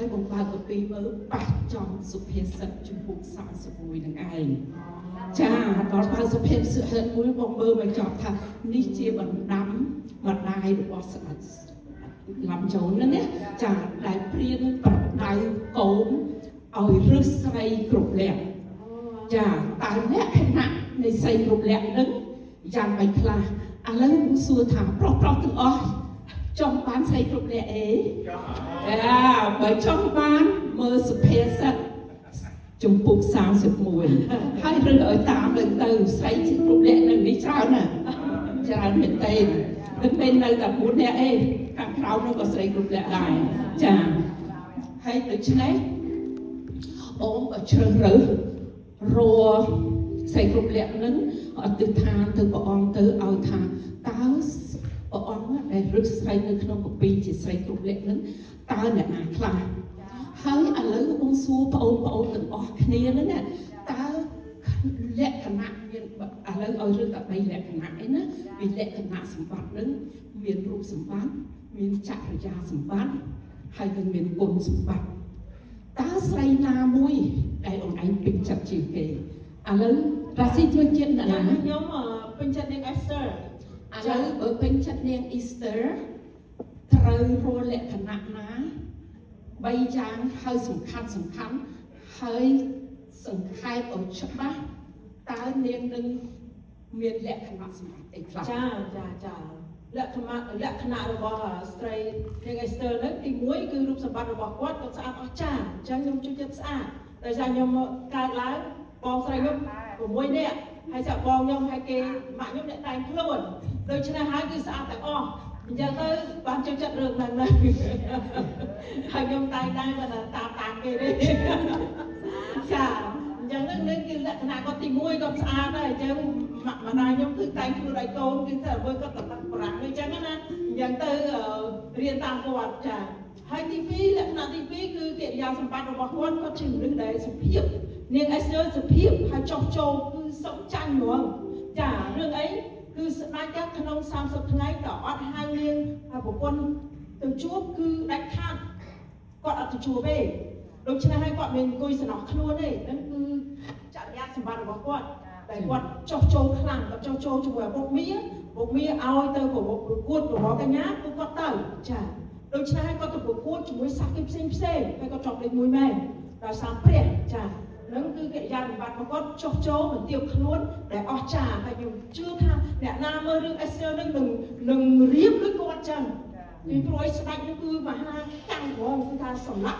ហើយបងបើកកាពីមើលប៉ះចំសុភាសិតជំពូក31នឹងឯងចាដល់បើសុភាសិតមួយបងមើលមកចប់ថានេះជាបណ្ដាំម្ដាយរបស់ស្ដេចឡាំចូលហ្នឹងណាចាដែលព្រៀនប្រដៅកូនឲ្យរើសស្រីគ្រប់លក្ខ ចាតើលក្ខណៈនៃស្រីគ្រប់លក្ខនឹងយ៉ាងម៉េចខ្លះឥឡូវសួរថាប្រុសប្រុសទាំងអស់ចង់បានស្រីគ្រប់លក្ខអេចាបើចង់បានមើលសុភាសិតជំពូក31ហើយរើសឲ្យតាមនឹងទៅស្រីជាគ្រប់លក្ខនឹងនេះច្រើនណាស់ច្រើនមែនទែនមិនមែននៅតែ4នាក់អេខាងក្រៅនោះក៏ស្រីគ្រប់លក្ខដែរចាហើយដូច្នេះអូមក៏ជ្រើសរើស រស្រីគ្រប់លក្ខនឹងអធិដ្ឋានទៅព្រះអង្គទៅឲ្យថាតើព្រះអង្គដែលរឹកស្រីនៅក្នុងកពីជាស្រីគ្រប់លក្ខនឹងតើអ្នកណាខ្លះហើយឥឡូវបងសួរប្អូនប្អូនទាំងអស់គ្នាហ្នឹងណាតើលក្ខណៈមានឥឡូវឲ្យរើសតែ3លក្ខណៈឯណាពីលក្ខណៈសម្បត្តិហ្នឹងមានរូបសម្បត្តិមានចរិយាសម្បត្តិហើយនឹងមានគុណសម្បត្តិ តើស្រីណាមួយដែលអូនឯងពេញចិត្តជាងគេឥឡូវរាស៊ីជួយជាតិអ្នកណា ខ្ញុំពេញចិត្តនាង Esther។ ឥឡូវបើពេញចិត្តនាង Esther ត្រូវរលក្ខណៈណាបីយ៉ាងហើយសំខាន់សំខាន់ហើយសង្ខេបឲ្យច្បាស់តើនាងនឹងមានលក្ខណៈសម្បត្តិអីខ្លះ ចាចាចាលក្ខណៈលក្ខណៈរបស់ស្ត្រីនាង Esther ហ្នឹងទី1គឺរូបសម្បត្តិរបស់គាត់គាត់ស្អាតអស្ចារ្យអញ្ចឹងខ្ញុំជួយចិត្តស្អាតដោយសារខ្ញុំកើតឡើងបងស្រីខ្ញុំ6នាក់ហើយសាក់បងខ្ញុំហើយគេម៉ាក់ខ្ញុំអ្នកតែងខ្លួនដូច្នេះហើយគឺស្អាតទាំងអស់អញ្ចឹងទៅបានចូលចិត្តរឿងហ្នឹងដែរហើយខ្ញុំតែងដែរបើតាមតាមគេទេចាអញ្ចឹងនឹងគឺលក្ខណៈគាត់ទី1គាត់ស្អាតហើយអញ្ចឹងម៉ាក់ម្ដាយខ្ញុំគឺតែងខ្លួនឲ្យកូនគឺតែមួយគាត់តទឹកប្រាំងអញ្ចឹងណាអញ្ចឹងទៅរៀនតាមគាត់ចាហើយទី2លក្ខណៈទី2គឺកិរិយាសម្បត្តិរបស់គាត់គាត់ជាមនុស្សដែលសុភាពនាងអេសទ័រសុភាពហើយចោះចូលគឺសុខចាញ់ហ្មងចារឿងអីគឺស្ដេចក្នុង30ថ្ងៃក៏អត់ហៅនាងប្រពន្ធទៅជួបគឺដាច់ខាតគាត់អត់ទៅជួបទេដូច្នេះហើយគាត់មិនអង្គុយសំណោះខ្លួនទេហ្នឹងគឺចរិយាសម្បត្តិរបស់គាត់តែគាត់ចោះចូលខ្លាំងគាត់ចោះចូលជាមួយឪពុកមាឪពុកមាឲ្យទៅប្រកួតប្រវកញ្ញាគឺគាត់ទៅចាដូច្នេះហើយគាត់ទៅប្រកួតជាមួយសាសគេផ្សេងផ្សេងហើយគាត់ជាប់លេខ1មែនដោយសារព្រះចាហ្នឹងគឺកិរិយាសម្បត្តិរបស់គាត់ចោះចូលមិនទៀបខ្លួនដែលអស្ចារ្យហើយខ្ញុំជឿថាអ្នកណាមើលរឿង Esther ហ្នឹងនឹងនឹងរៀបដូចគាត់ចឹងពីព្រោះឯស្ដេចហ្នឹងគឺមហាកាំងហ្មងគឺថាសម្លាប់។